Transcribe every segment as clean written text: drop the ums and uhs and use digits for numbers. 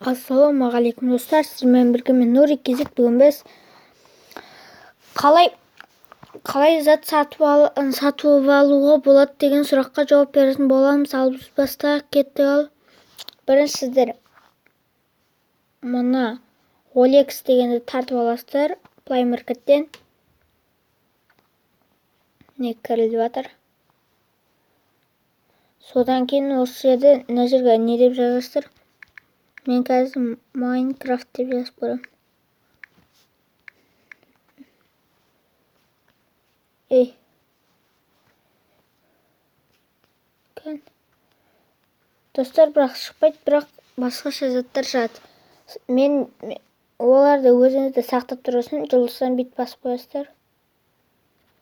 Ассалаумағалейкум, достар! Сіздермен бірге мен, Нурик Kz. Бүгін біз қалай зат сатып алуға болады деген сұраққа жауап беретін боламыз. Ал біз бастайық, кеттік. Ал бірінші сіздер мына OLX дегенді тартып аласыздар Play Market'тен. Не кіріліп жатыр. Содан кейін осы жерде, мына жерге не деп жазасыздар? Мен қазір Майнкрафт деп жазып көремін. Ей. Кән. Достар, бірақ шықпайды, бірақ басқаша заттар шығады. Мен оларды өзіңізде сақтап тұрасың, жұлдыздан бүйтіп басып қоясыздар.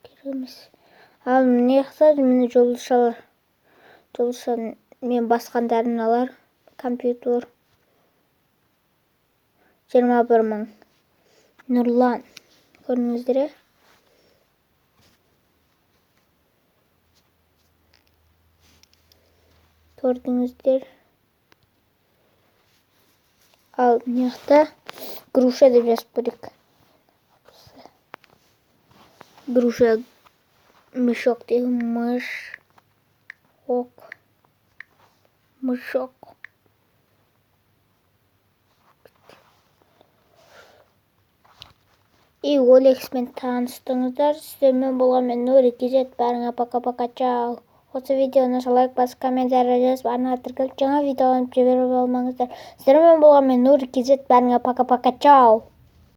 Керек емес. Ал міне жақта, міне, жұлдызшалар. Жұлдызша мен басқандарын алар. Компьютер. 21 000. Нұрлан. Көрдіңіздер, иә? Көрдіңіздер. Ал мына жақта груша деп жазып көрейік. Груша мешок деген, мышок. Мышок. И OLX-пен таныстыңыздар. Сіздермен болған мен, Нурик Kz. Бәріңе пока, пока, чао. Осы видеоны лайк басып, комментарий жазып, арнаға тіркеліп, жаңа видеоларды жіберіп алмаңыздар. Сіздермен болған мен, Нурик Kz. Бәріңе пока, пока, чао.